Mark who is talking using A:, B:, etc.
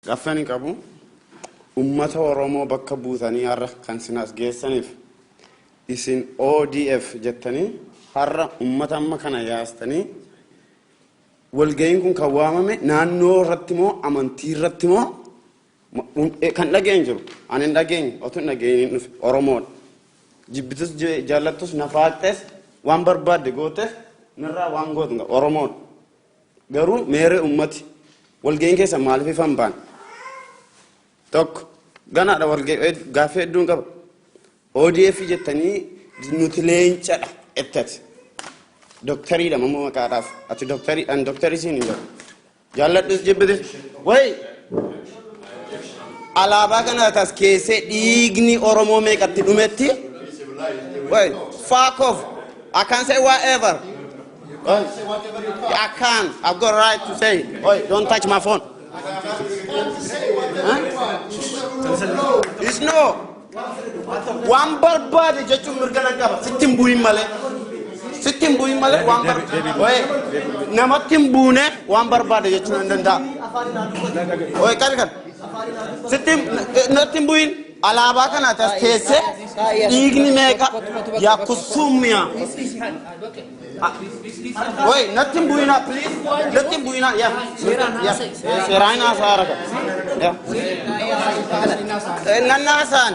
A: Gaaffii ani qabu, ummata Oromoo bakka buutanii har'a kan sin as geessaniif isin ODF jettanii har'a ummata amma kana yaastanii, walga'iin kun kan waamame naannoo irratti moo amantii irratti moo kan dhageen jiru? Ani hin dhageenye. Otoo hin dhageenye hin dhufe. Oromoodha. Jibbitus, jaallattus, nafaaqxes, waan barbaadde gootes, narraa waan gootu hin qabu. Oromoodha. Garuu meeree ummati? Walga'iin keessa maaliif ifa hin baane? Tokko ganaadha. Walga'ii gaaffii hedduun qaba. ODF jettanii nuti leencadha ettati. Doktariidha mammoo maqaadhaaf. Ati doktarii, ani doktarii siin hin jedhu. Jaalladhus jibbitis. Wayi alaabaa kana tas keessee dhiigni Oromoo meeqatti dhumetti. Wait, fuck off. I can say whatever. Oi. I can. I've got a right to say. Oi, don't touch my phone. Huh? It's no. Waan barbaade jechuun mirga nan qaba. Sitti hin bu'in malee. Sitti hin bu'in malee waan barbaade. Oi, namatti hin buune waan barbaade jechuun hin danda'a. Oi, qabi kan. Sitti natti hin bu'in. Alaabaa kana tas teessee dhiigni meeqa yaakkusummiya. Oi, natti hin bu'inaa, please. Natti hin bu'inaa. Yaa. Yaa. Seeraan haasaa raga. Yaa. Nan haasaan.